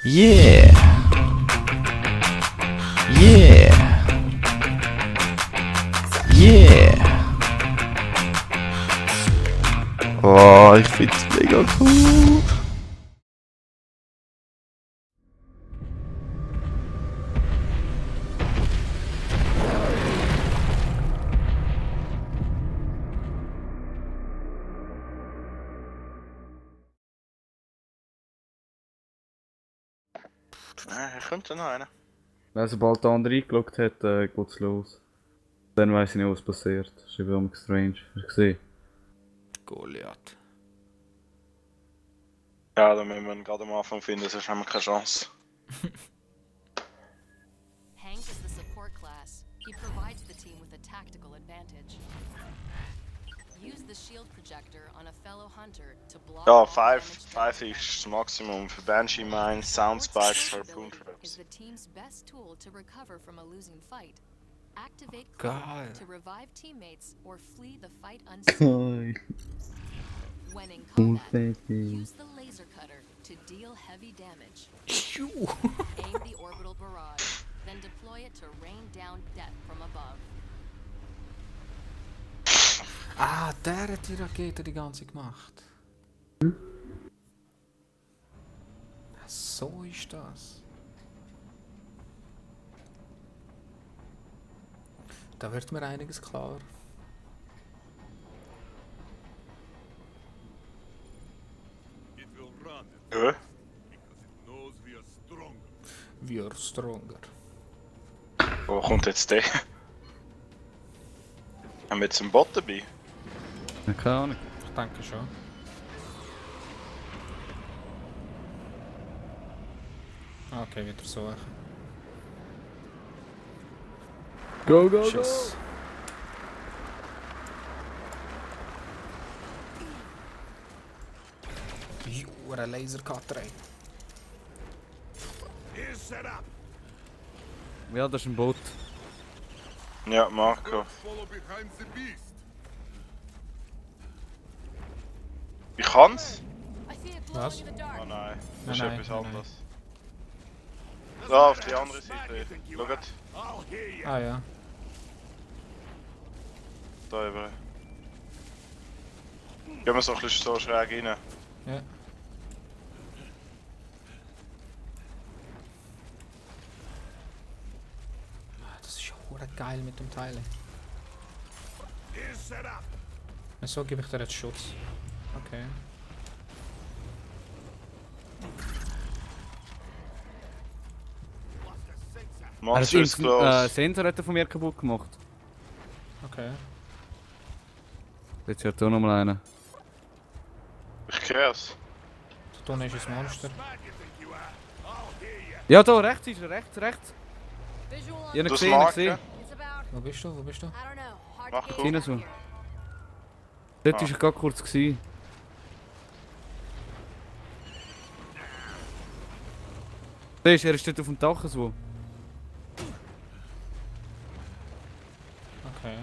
Yeah! Yeah! Yeah! Oh, ich find's mega cool! Könnte noch einer. Sobald der andere eingeloggt hat, geht's los. Dann weiss ich nicht, was passiert. Das ist eben strange. Hast du gesehen? Goliath. Ja, da müssen wir ihn gerade am Anfang finden, sonst haben wir keine Chance. Hank is the support class. He provides the team with a tactical advantage. Use the shield projector on a fellow hunter to block Ja, all 5 damage ist das Maximum für Banshee Mines, Sound Spikes, Harpoon Ability is Traps. the team's best tool to recover from a losing fight. Activate Geil. Cloak to revive teammates or flee the fight unseen. Nein. When in combat, Confetti. use the laser cutter to deal heavy damage. Tschu. Aim the orbital barrage, then deploy it to rain down death from above. Ah, der hat die Rakete die ganze gemacht. So ist das. Da wird mir einiges klar. It will run Ja. because it knows we are stronger. We are stronger. Wo kommt jetzt der? Haben wir jetzt einen Bot dabei? Ja, keine Ahnung. Ich denke schon. Okay, wieder suchen. Go, go, Tschüss. Jura Lasercutter, ey. Here's set up. Ja, das ist ein Boot. Ja, Marco. Follow behind the beast. Ich kann's? I see it glowing Was? in the dark. Oh nein, das Nein, ist nein, etwas nein, nein. anderes. Da, auf die andere Seite. Schaut, I'll hear you. Ah ja. da über. Gehen wir so ein bisschen so schräg rein. Ja. Ah, das ist hure geil mit dem Teil. Here's set up. So gebe ich dir jetzt Schutz. Okay. Monster is close. Sensor hat er von mir kaputt gemacht. Okay. Jetzt hört auch noch mal einer. Ich kehr's. Da unten ist ein Monster. Smart you think you are. I'll hear you. Ja, da, rechts ist er, rechts. Visual on Ich hab ihn Das gesehen, ich mag gesehen. It's about, Wo bist du? Wo bist du? I don't know, hard Mach to gut. gauge China out so. here. Dort war er gerade kurz. Gewesen. Siehst du, er ist dort auf dem Dach so. Okay.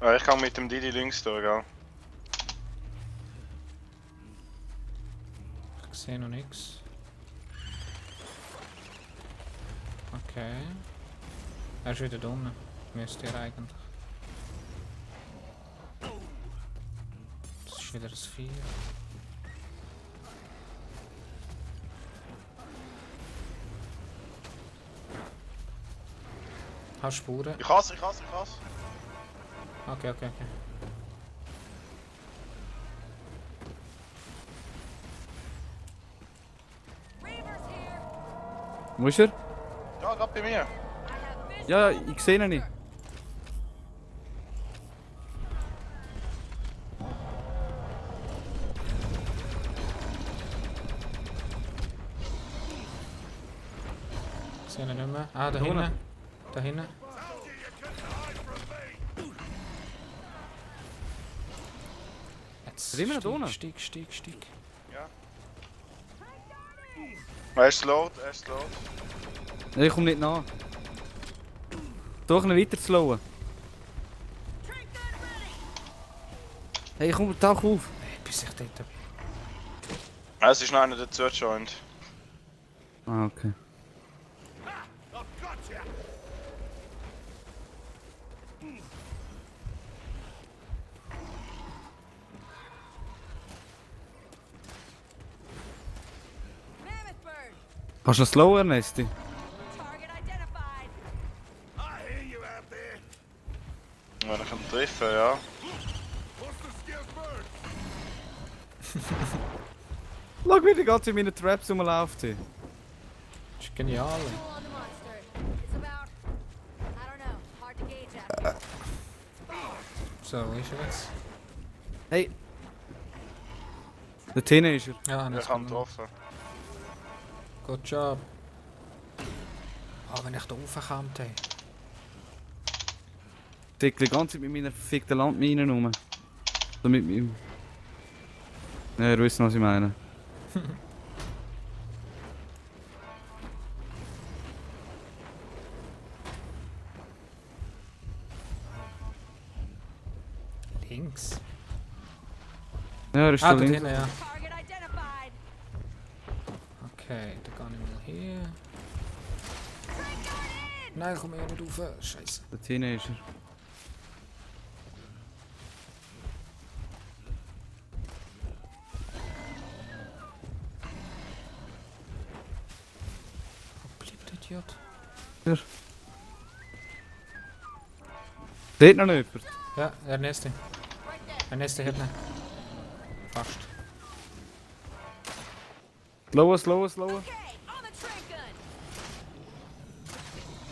Ja, ich kann mit dem Didi links durch, gell? Ich sehe noch nichts. Okay. Er ist wieder da unten. Müsste er eigentlich. Das ist wieder das Vieh. Hast du Spuren? Ich hasse. Okay. Reavers here. Wo ist er? Ja, gerade bei mir. Ja, ich sehe ihn nicht. Ich sehe ihn nicht mehr. Ah, da Da hinten. unten. Da hinten. Jetzt Sind wir noch da unten? Stieg. Er ist slowed. Nein, ich komme nicht nach. Doch, ihn weiter zu slowen. Hey, komm, tauch auf. Hey, bis ich dort bin. Es ist noch einer dazu gejoint. Ah, okay. I've got you. Mammoth bird! Kannst du noch slower, Nesti? Target identified! I hear you out there. Wenn ich ihn treffe, ja. What's the scarce bird? Schau, wie die ganze in meinen Traps rumläuft. Das ist genial. Visual on the monster. It's about, I don't know, hard to gauge out. So, wo ist er jetzt? Hey! Der Teenager. Ja, Ich jetzt habe ihn kommt er. getroffen. Good job. Ah, wenn ich da raufkomme, ey. Ich die ganze Zeit mit meiner verfickten Landmine rum. So mit meinem... Ja, ihr wisst, was ich meine. Links. Ja, er ist Ah, da dort links. hinten, ja. Target identified! Okay, dann gehe ich mal hier. Nein, ich komme hier nicht rauf. Scheiße. Der Teenager. Wo bleibt der Idiot? Seht noch nicht jemand? Ja, der nächste. Right there! Der nächste hinten. Fast. Slower, slower, slower. Okay, on the trank gun!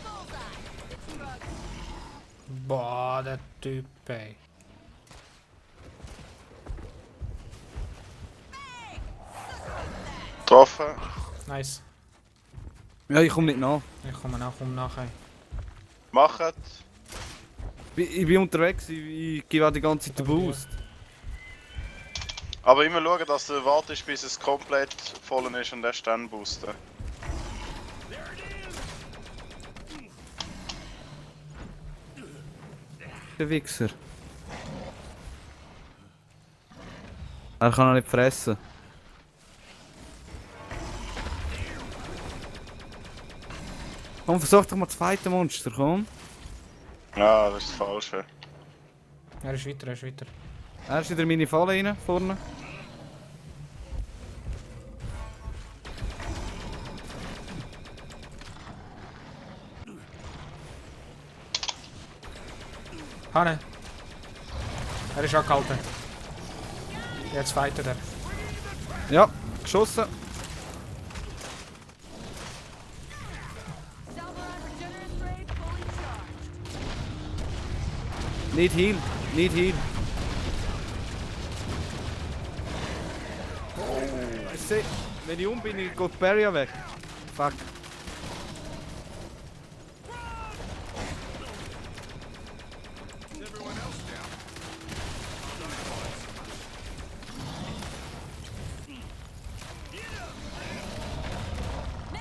Bullseye! Drugs! Boah, der Typ, ey. Getroffen. Nice. Ja, ich komme nicht nach. Ich komme nach, nachher. Machen. Ich bin unterwegs, ich gebe auch die ganze Zeit den Boost. Aber immer schauen, dass du wartest, bis es komplett voll ist und erst dann boosten. Der Wichser. Er kann auch nicht fressen. Komm, versuch doch mal das zweite Monster, komm. Ja, das ist das Falsche. Er ist weiter, er ist weiter. Er ist wieder in meine Falle rein, vorne. Hanne! Er ist angehalten. Jetzt fightet er. Ja, geschossen. Salvaron Regenerate Ray fully charged! Nicht heal, nicht heal. Ich seh, wenn ich bin, geht die Barrier weg. Fuck.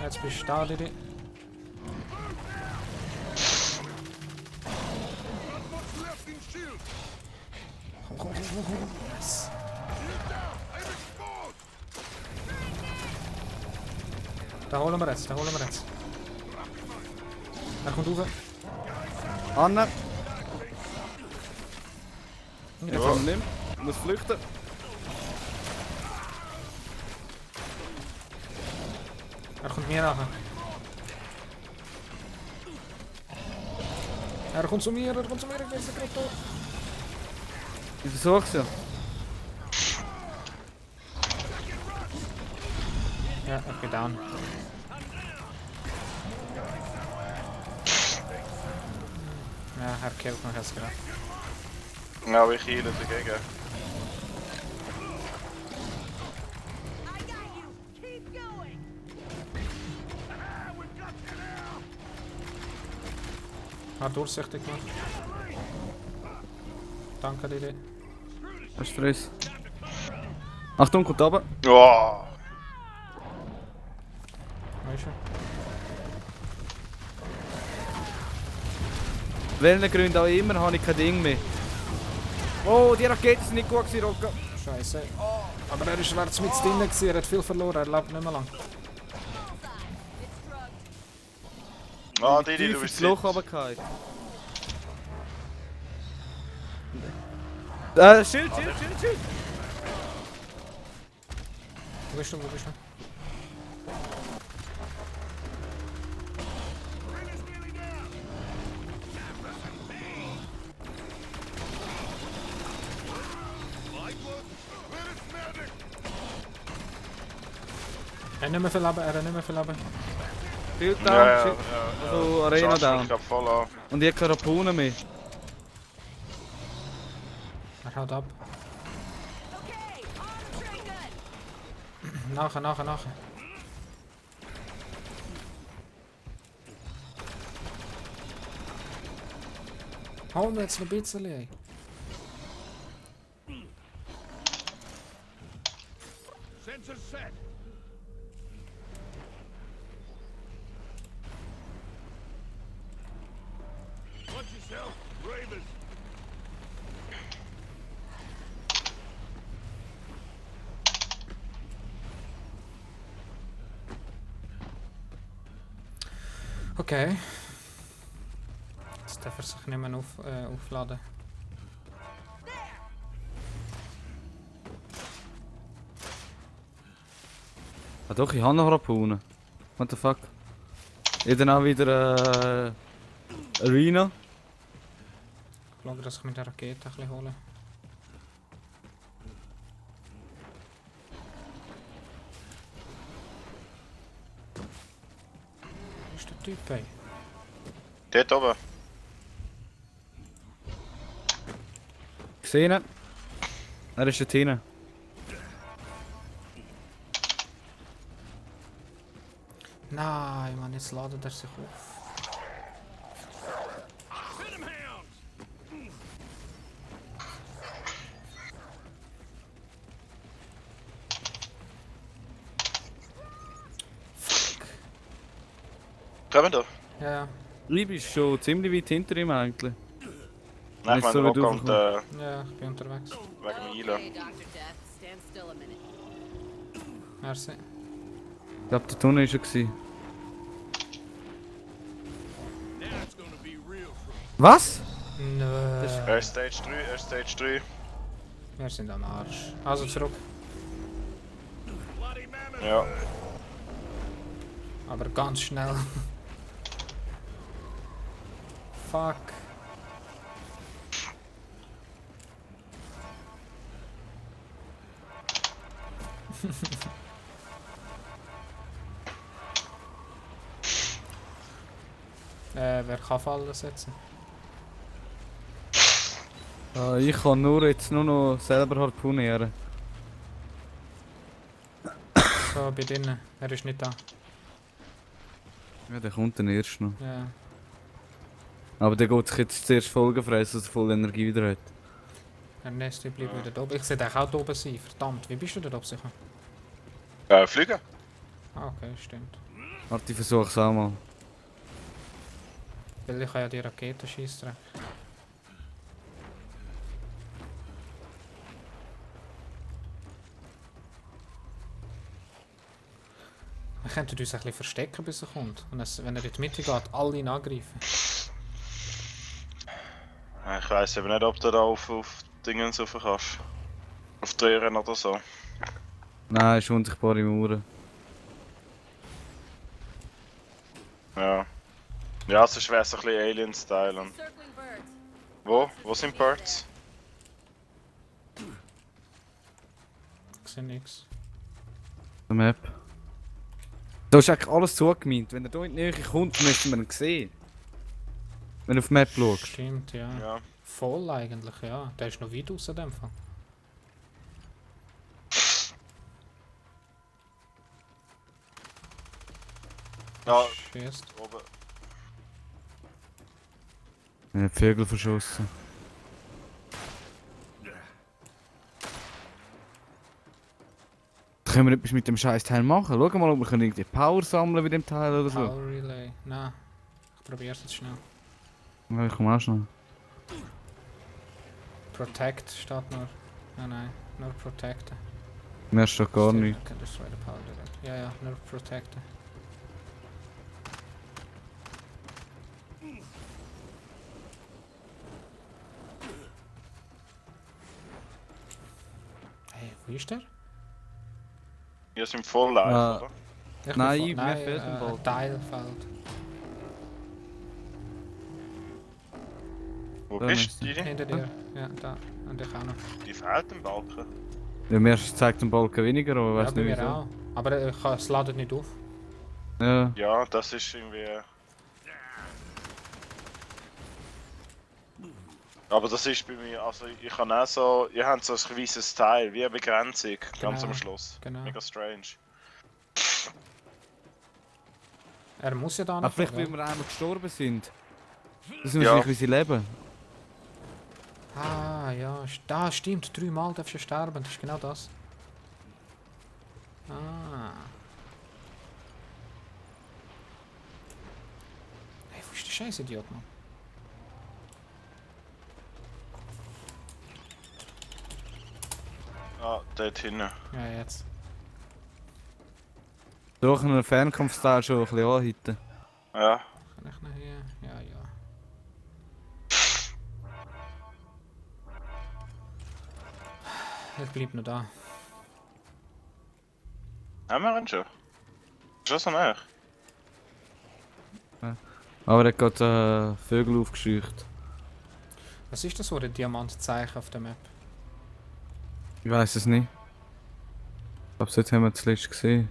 Jetzt bist du da, Didi. Not much left in shield. Komm. Yes. Shield down. I'm exposed. Da holen wir jetzt, Er kommt rauf. Anne, Ja. jetzt haben wir nicht. Ich muss flüchten. Er kommt mir nachher. Er kommt zu mir, ich bin gerade tot. Ich versuch's ja. Ja, ich bin down. Ja, er killt mich jetzt gerade. Ja, aber ich heile dagegen. I got you! Keep going! Ah, we got you now. Hat durchsichtig gemacht. Danke, Didi. Das ist Stress. Achtung, kommt runter. Oh, Wo ist er? Welchen Gründen auch immer habe ich kein Ding mehr. Oh, die Raketen sind nicht gut gewesen, Rocco. Scheiße. Aber er ist schwarz mit drin gewesen, er hat viel verloren, er lebt nicht mehr lang. Ah, Didi, Tief du ins bist Loch fit. runtergefallen. Schild. Wo bist du, wo bist du? Finish nearly down. Lightwood, let us medic. Er hat nicht mehr viel Leben, er hat nicht mehr viel Leben. Schild down, Ja, Schild. ja. Also Arena Charge down. mich grad voll an. Und ich habe keine Harpunen mehr. Er haut ab. Okay, arm train gun. Nachher. Hol mir jetzt noch ein bisschen, ey. Sensor set. Watch yourself, Ravens. Okay. Jetzt darf er sich nicht mehr aufladen. Ah doch, ich habe noch Harpunen. What the fuck? Ich dann auch wieder Arena. Ich schaue, dass ich mit der Rakete ein bisschen hole. Wo ist der Typ, ey? Dort oben. Gesehen? Er ist dort hinten. Nein, Mann, jetzt ladet er sich auf. Hit 'em, hounds. Kommen da? Ja, Ich bin schon ziemlich weit hinter ihm eigentlich. Nein, ich Nicht meine, so weit Rock kommt ja, ich bin unterwegs. wegen dem Eilen. Okay, Dr. Death, stand still a minute. Merci. Ich glaube, der Tunnel war schon. Gewesen. Now it's gonna be real trouble. Was? Nö. Er ist Stage 3, er ist Stage 3. Wir sind am Arsch. Also zurück. Bloody mammoth. Ja. Aber ganz schnell. Fuck. Wer kann Fallen setzen? Ich kann jetzt nur noch selber harpunieren. So, bei drinnen. Er ist nicht da. Ja, der kommt dann erst noch. Ja. Aber der geht sich jetzt zuerst Folgen fressen, dass er voll Energie wieder hat. Ernest, ich bleibe wieder da oben. Ich sehe dich auch da oben sein. Verdammt, wie bist du da oben sicher? Fliegen? Ah, okay, stimmt. Warte, ich versuch's auch mal. Weil ich kann ja die Raketen schießen. Wir könnten uns ein bisschen verstecken, bis er kommt. Und wenn er in die Mitte geht, alle ihn angreifen. Ich weiss eben nicht, ob du da auf Dingens rauf kannst. Auf Türen oder so. Nein, ist unsichtbare Mauern. Ja. Ja, sonst wär's ein bisschen Alien-Style. Und- Circling birds. Wo? Wo sind Birds? Ich sehe nichts. Der Map. Da ist eigentlich alles zugemeint. Wenn er hier in die Nähe kommt, müssen wir ihn sehen. Wenn du auf die Map schaust. Stimmt, ja. Ja. Voll eigentlich, ja. Der ist noch weit aus in dem Fall. Ja, Schießt. oben. Er hat Vögel verschossen. Können wir etwas mit dem scheiß Teil machen? Schau mal, ob wir irgendwie Power sammeln mit dem Teil oder so. Power Relay. Nein. Ich probiere es jetzt schnell. Ja, ich komme auch schnell. Protect steht nur. Nein, nur Protecten. Mehr steht gar nicht. Okay, destroy the power direct. Ja, nur Protecten. Hey, wo ist der? Wir sind voll live, Ah. oder? Ich Nein, bin mir fehlt ein ein Balken. Teil fehlt. Wo Da bist müsste- du, Didi? Hinter dir. Ja, da. Und ich auch noch. Die fehlt im Balken. Ja, mir zeigt den Balken weniger, aber Ja, weiß bei nicht mir wieso. auch. Aber es ladet nicht auf. Ja, Ja, das ist irgendwie... Aber das ist bei mir, also ich habe auch so, ihr habt so ein weißes Teil, wie eine Begrenzung, ganz Genau, am Schluss. genau. Mega strange. Er muss ja da aber noch. vielleicht, gell? weil wir einmal gestorben sind. Das ist Ja. nicht, wie sie leben. Ah, ja, da stimmt. 3-mal darfst du sterben, das ist genau das. Ah. Hey, wo ist der scheiß Idiot, Mann? Ah, dort hinten. Ja, jetzt. Durch einen Fernkampfstyle schon ein bisschen anhitten. Ja. Kann ich nachher? Ja, ja. Ich bleib noch da. Haben wir ihn schon? Ist das so nah? Aber er hat gerade Vögel aufgescheucht. Was ist das für ein Diamantzeichen auf der Map? Ich weiß es nicht. Ich glaube, das haben wir zuletzt gesehen.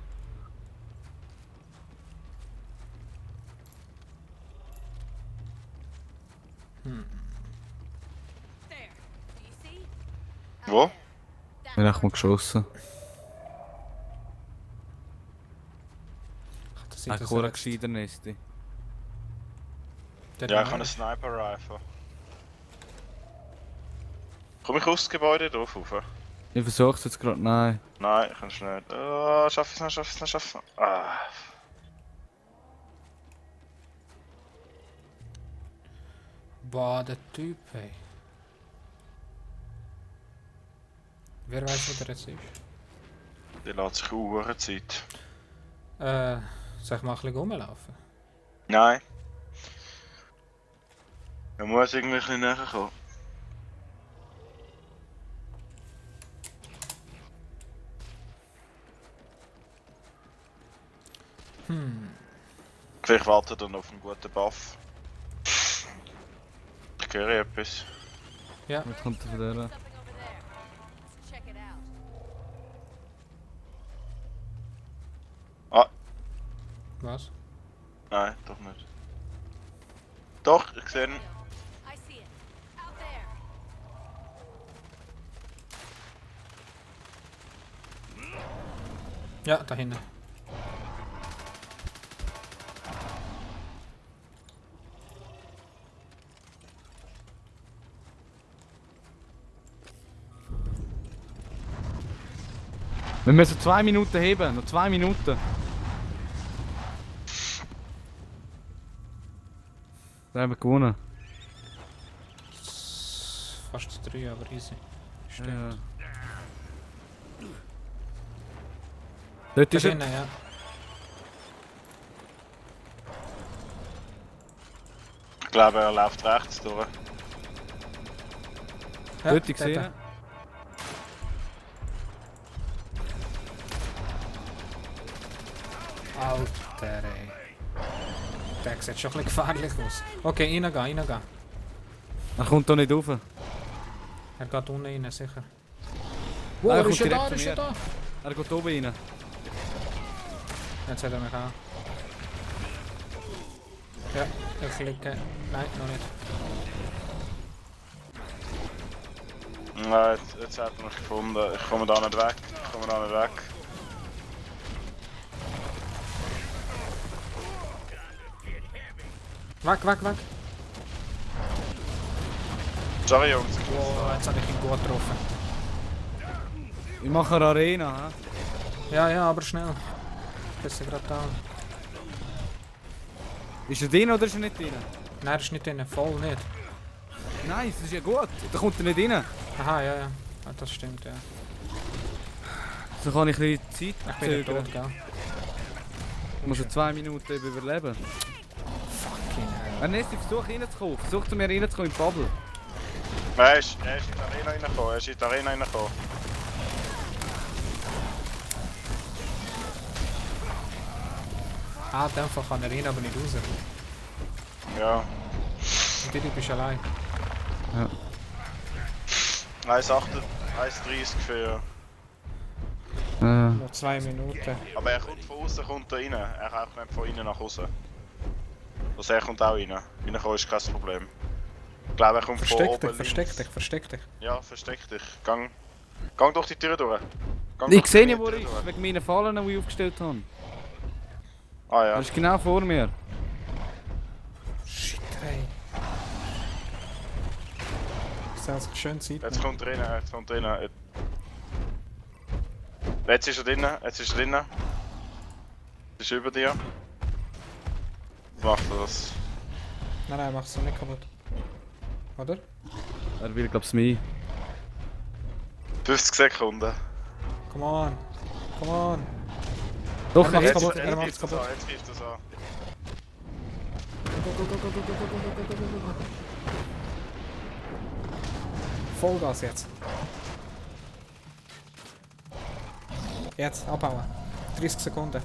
There. Do you see? Wo? Ich habe mal geschossen. Ach, das Ich ist habe einen gescheiter Nesti. Der Ja, ich da habe einen ist. Sniper-Rifle. Komm ich aus dem Gebäude drauf rauf? Ich versuche es jetzt gerade, nein. Nein, ich kann es nicht. Oh, schaff ich es nicht, schaff ich es nicht, schaff ich es nicht. Ah. Boah, der Typ, ey. Wer weiß, wo der jetzt ist? Die lässt sich auch Zeit. Soll ich mal ein bisschen rumlaufen? Nein. Er muss irgendwie ein bisschen näher kommen. Vielleicht wartet er noch auf einen guten Buff. Ich höre etwas. Ja, Was kommt da von der? Something over there. Let's check it out. was? Nein, doch nicht. Doch, ich sehe ihn. I see it. Out there. Ja, da hinten. Wir müssen 2 Minuten heben, noch 2 Minuten. Da haben wir gewonnen. Fast 3, aber easy. Stimmt. Ja. Dort Da ist er. hinten, ja. Ich glaube, er läuft rechts durch. Ja, Dort, ich sehe ihn. Alter, ey. Der sieht schon ein bisschen gefährlich aus. Okay, reingehen. Er kommt da nicht rauf. Er geht unten rein, sicher. Ah, Wow, er er kommt ist ja direkt da, zu er ist ja mir. da. Er geht oben rein. Jetzt hat er mich auch. Ja, ich klicke. Nein, noch nicht. Nein, jetzt hat er mich gefunden. Ich komme da nicht weg. Weg. Sorry Jungs, ich muss Wow, jetzt habe ich ihn gut getroffen. Ich mache eine Arena. He? Ja, aber schnell. Bist du gerade da? Ist er drin oder ist er nicht drin? Nein, er ist nicht drin, voll nicht. Nice, das ist ja gut. Da kommt er nicht rein. Aha, ja, ja. Ah, das stimmt, ja. So kann ich ein bisschen Ich Zeit bin ja zögern. tot, gell? Ich muss 2 Minuten überleben. Fucking hell. Wenn nicht, versuch reinzukommen. Versuch zu mir reinzukommen in die Bubble. Er ist in die Arena reingekommen, er ist in die Arena reingekommen. Ah, in dem Fall kann er rein, aber nicht raus. Ja. Und du bist allein. 1,38 für... Noch 2 Minuten. Aber er kommt von außen kommt er rein, er kann auch nicht von innen nach außen. Also er kommt auch rein. Reinkommen ist kein Problem. Ich glaube er kommt von Versteck oben dich, versteck dich, links. versteck dich. Ja, versteck dich. Gang durch die Tür durch. Gang Ich durch sehe die nicht, wo er Tür ist, durch. wegen meinen Fallen, die ich aufgestellt habe. Ah Er ja. ist genau vor mir. Shit, hey. Das ist schön Zeit. Jetzt kommt er rein, jetzt kommt er rein. Jetzt ist er drinnen, jetzt ist er drinnen. Ist über dir. Macht er das? Nein, mach's so nicht kaputt. Oder? Er will, glaub's mich. 50 Sekunden. Come on. Come on. Doch, Er macht's jetzt. kaputt, Jetzt er macht's greift es kaputt. an, jetzt greift es an. Go, go, go, go, go, go, go, go, go, go, go. Vollgas jetzt. Jetzt, abbauen. 30 Sekunden.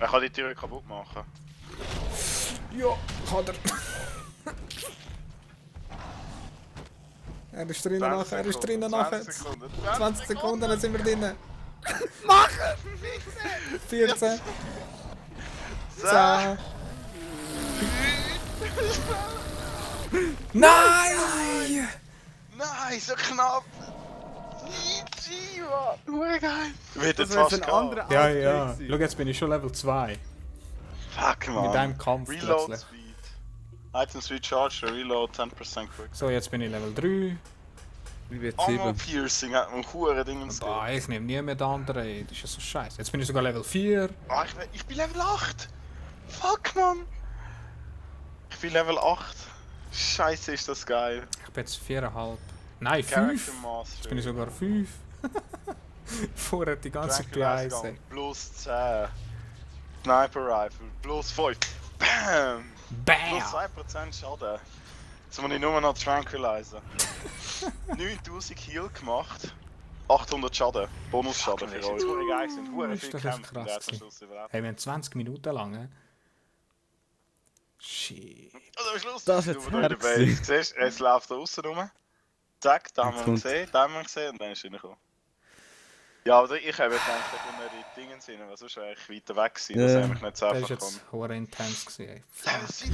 Er kann die Tür kaputt machen. Ja, kann er. Er ist drinnen 20 nachher, er ist Sekunden, drinnen nachher. 20 Sekunden. 20 Sekunden, dann sind wir drinnen. Machen! 14. 10. Nein! Nein, so knapp! GG, Mann! Nur geil! Du hättest Das wäre fast ein gehabt. anderer Ja, Outbreak ja. gewesen. Schau, jetzt bin ich schon Level 2. Fuck, man! Mit einem Kampf Reload plötzlich. Speed. Items recharge, reload 10% quick. So, jetzt bin ich Level 3. Ich bin Armor 7. Piercing hat man hure Dingens. Ah, ich nehme nie mehr den anderen. Ey. Das ist ja so scheiße. Jetzt bin ich sogar Level 4. Ah, ich bin Level 8! Fuck, man! Ich bin Level 8. Scheiße, ist das geil. Ich bin jetzt 4,5. Nein, 5. Character Master. Jetzt bin ich sogar 5. Vorher die ganze Zeit bei 1. Tranquilizer Gun, plus 10. Sniper Rifle, plus 5. Bam! Plus Bam! 2% Schaden. Jetzt muss ich nur noch Tranquilizer. 9000 Heal gemacht. 800 Schaden. Bonusschaden für euch. Hure geil sind. Hure Ist viel das echt Kämpfe und krass der hat am gewesen. Schluss überlebt. Hey, wir haben 20 Minuten lang. Shit. Und am Schluss Das ist ist du in der jetzt Base. hart Siehst du, jetzt läuft er außen rum. Zack, da haben wir ihn Jetzt gesehen, da haben wir ihn gesehen und dann ist er reingekommen. Ja, aber ich habe gedacht, da kommen wir die Dinge hin, weil sonst wäre ich weiter weg gewesen. Das Ja. habe ich nicht so Das einfach war gekommen. jetzt hure intens gewesen, ey. Ja, Fuck. das sieht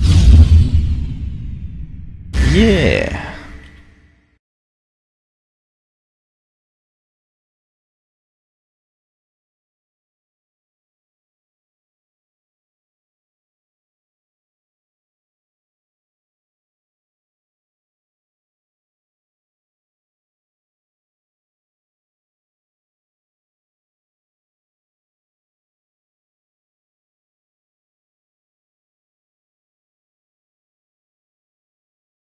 Yeah.